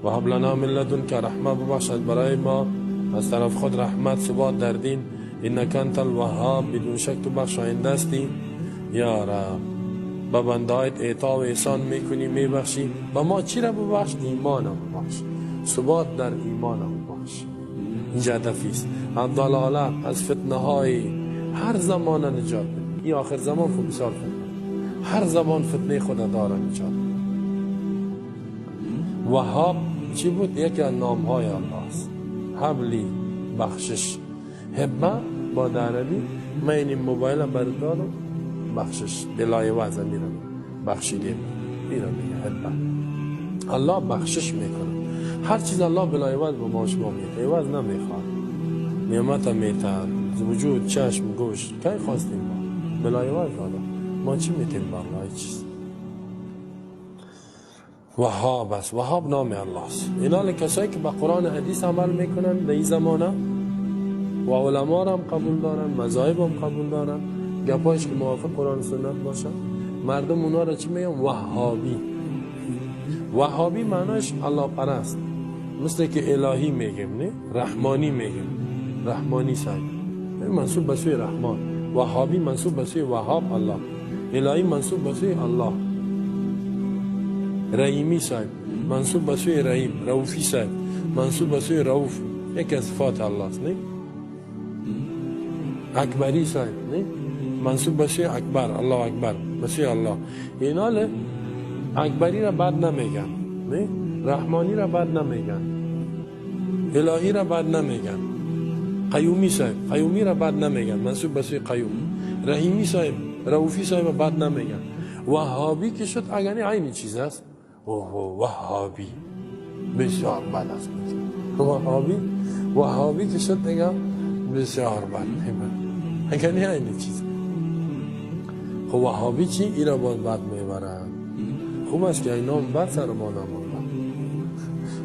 و هب لنا من لدنک رحمه، ببخش برای ما از طرف خود رحمت، ثبات در دین. انک انت الوهاب، بدون شک تو بخشاینده هستی. یا رب به بندهایت اعطا و احسان میکنی، میبخشی. به ما چی را ببخش؟ ایمان ببخش، ثبات در ایمان ببخش. اینجا هدفی است. عبدالله از فتنه های هر زمان نجات بده. این آخر زمان خب بسیار فتنه، هر زمان فتنه خود داره نجات. وهاب چی بود؟ یکی از نام های الله است. حبلی بخشش، هبه با عربی من این موبایل بردارم بخشش بلای وضع میرم بخشیدیم، میرم میگه هبه. الله بخشش میکنه. هر چیز الله بلای وضع به ما شما میده، عوض نمیخواد. نعمت میته، وجود، چشم، گوش، کی خواستیم ما بلای وضع داده. ما چی میتیم با الله؟ چیز. وهاب است. وهاب نام الله است. اینا کسایی که با قرآن و حدیث عمل میکنن در این زمانه و علما را هم قبول دارن، مذاهب هم قبول دارن، گپایش که موافق قرآن و سنت باشه، مردم اونا را چی میگن؟ وهابی. وهابی معناش الله پرست، مثل که الهی میگیم، نه رحمانی میگیم، رحمانی صاحب منسوب به سوی رحمان. وهابی منسوب به سوی وهاب الله، الهی منسوب به سوی الله، رحیمی صاحب منسوب به سوی رحیم، رؤوفی صاحب منسوب به سوی رؤوف، یکی از صفات الله است. نه اکبری صاحب نه منسوب به سوی اکبر، الله اکبر، به سوی الله. اینا اکبری را بد نمیگن، نه رحمانی را بد نمیگن، الهی را بد نمیگن، قیومی صاحب قیومی را بد نمیگن، منسوب به سوی قیوم، رحیمی صاحب رؤوفی صاحب بد نمیگن. وهابی که شد اگر عین چیز است، اوه وهابی بسیار بد است. وهابی، وهابی که شد دیگه بسیار بد، اگر عین چیز. خب وهابی چی؟ ای را باز بد میبرن. خوب است که این نام بد سر ما نمانده.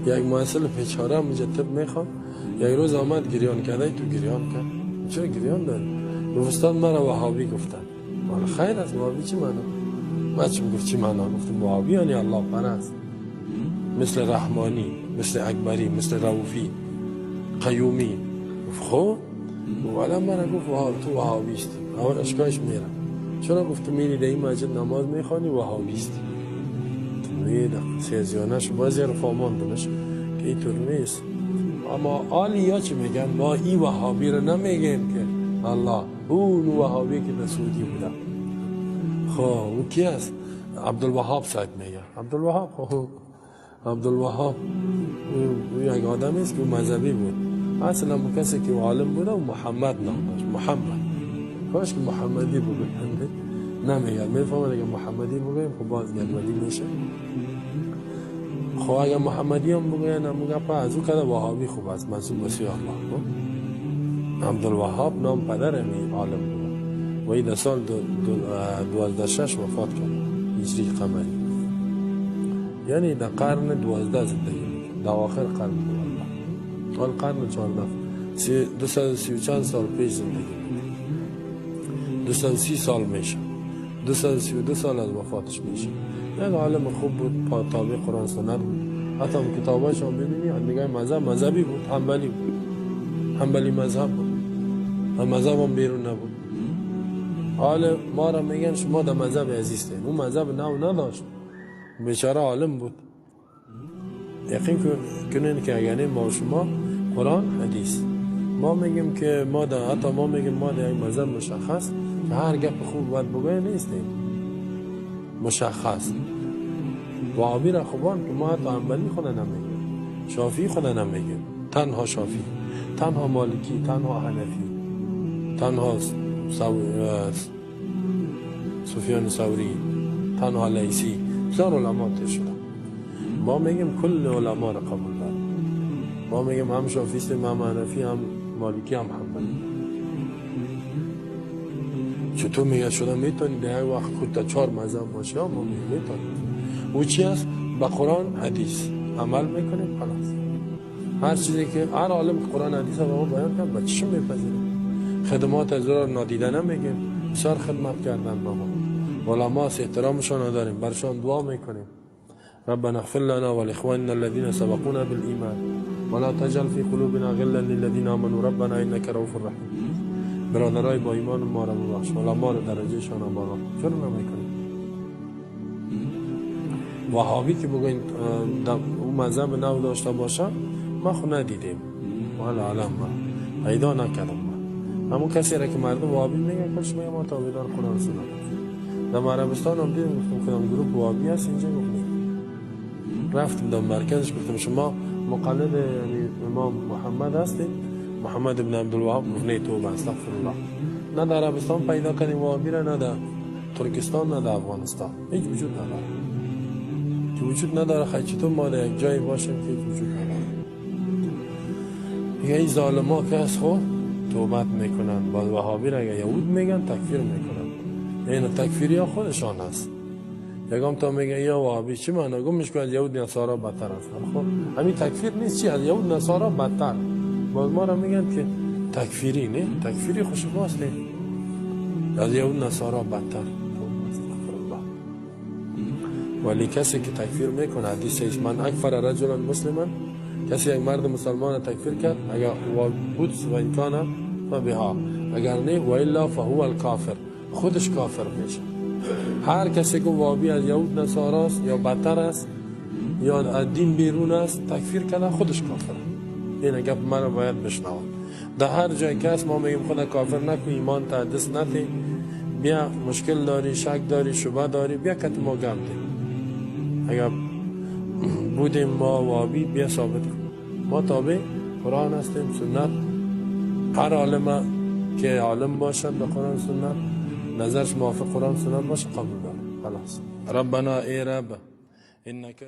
یک محصل بیچاره هم اینجا طب میخوان، یک روز آمد گریان کرده، تو گریان کرد. چرا گریان داری؟ گفت استاد مرا وهابی گفتن. مال خیر است، وهابی چی معنا؟ من چی گفت چی معنا؟ گفتم وهابی یعنی الله پرست، مثل رحمانی، مثل اکبری، مثل رؤوفی، قیومی. گفت خب؟ گفت مرا گفت تو وهابی استی. اول اشکایش میرم. چرا؟ گفت تو میری در این مسجد نماز میخوانی وهابی استی. تو سیزیانش باز یه رفامان دونش که اینطور نیست. اما آلیا چی میگن؟ ما این وهابی رو نمیگیم که الله، اون وهابی که در سعودی بوده. خب او کی است؟ عبدالوهاب صاحب میگه. عبدالوهاب، خب عبدالوهاب یک آدمی است که مذهبی بود. اصلا کسی که عالم بوده و محمد نام داشت، محمد. کاش که محمدی بگویند، نمیگن، میفهمن اگه محمدی بگویم خب باز گدودی میشه. خب اگه محمدی هم بگوین هم گپا از او کده وهابی خوب است، منسوب به سوی الله. عبدالوهاب نام پدر می عالم بود و این در سال 1206 وفات کرد هجری قمری، یعنی در قرن 12 زندگی میکرد، در آخر قرن 12، حال قرن 14، 230 چند سال پیش زندگی میکرد، 230 سال میشه، 232 سال از وفاتش میشه. یک عالم خوب بود، تابع قرآن سنت بود. حتی کتاباش هم ببینی نگاه مذهب مذهبی بود، حنبلی بود، حنبلی مذهب بود، هم مذهب هم بیرون نبود. حال ما را میگن شما در مذهب عزیزتین، اون مذهب نو نداشت، بیچاره عالم بود. یقین کنین که اگر ما شما قرآن حدیث، ما میگیم که ما در حتی ما میگیم ما در یک مذهب مشخص که هر گپ خوب باید بگوی نیستیم مشخص. وهابی را خوبان که ما حتی حنبلی خود نمیگیم، شافعی خود نمیگیم، تنها شافعی، تنها مالکی، تنها حنفی، تنها سفیان ثوری، تنها لیثی، بسیار علما تیر شدن. ما میگیم کل علما را قبول داریم. ما میگیم هم شافعی هستیم، هم حنفی، هم مالکی، هم حنبلی. چطور میگه شده میتونی در یک وقت خود تا 4 مذهب باشه؟ ما میتونیم. او چی است؟ به قرآن حدیث عمل میکنیم خلاص. هر چیزی که هر عالم قرآن حدیث به ما بیان کرد با چشم میپذیریم. خدمات از را نادیده نمیگیم، بسیار خدمت کردن به ما. علما احترامشان داریم، برشان دعا میکنیم. ربنا اغفر لنا ولإخواننا الذين سبقونا بالإيمان ولا تجعل في قلوبنا غلا للذين آمنوا ربنا إنك رؤوف رحیم. برادرای با ایمان ما را ببخش، علما را درجه شان بالا. چرا نمیکنیم؟ وهابی که بگوین او مذهب نو داشته باشه، ما خو ندیدیم، والا علم ما پیدا نکردم. ما همون کسی را که مردم وهابی میگن کلش میگه ما تابعدار قرآن سنت. در عربستان هم دیدیم، گفتم کدام گروه وهابی هست اینجا؟ گفت رفتم در مرکزش، گفتم شما مقلد یعنی امام محمد هستید، محمد ابن عبدالوهاب؟ گفت نه، توبه، استغفر الله. نه در عربستان پیدا کردیم وهابی را، نه در ترکستان، نه در افغانستان، هیچ وجود نداره. که وجود نداره، خیلی چطور ما در یک جایی باشیم که هیچ وجود نداره؟ دیگه این ظالما که از خود توبت میکنن، باز وهابی را اگه یهود میگن تکفیر میکنن. این تکفیری ها خودشان هست. یکم تا میگن یا وهابی چی معنا؟ گمش کن، از یهود نصارا بدتر است. خب همین تکفیر نیست چی؟ از یهود نصارا بدتر. باز ما را میگن که تکفیری. نه، تکفیری خوش ماست، نه از یهود نصارا بدتر. ولی کسی که تکفیر میکنه، حدیث است من اکفر رجلا مسلما، کسی یک مرد مسلمان تکفیر کرد، اگر بود و ان کان فبها، اگر نه و الا فهو الکافر، خودش کافر میشه. هر کسی که وهابی از یهود نصاراست یا بدتر است یا از دین بیرون است تکفیر کنه، خودش کافر. این گپ مرا باید بشنود. در هر جای که است ما میگیم خود کافر نکن، ایمان تا دست نتی. بیا، مشکل داری، شک داری، شبه داری، بیا کت ما گپ ده. اگر بودیم ما وهابی، بیا ثابت کن. ما تابع قرآن هستیم، سنت. هر عالم که عالم باشد به قرآن سنت، نظرش موافق قرآن سنت باشه، قبول داره، خلاص. ربنا، ای رب، انك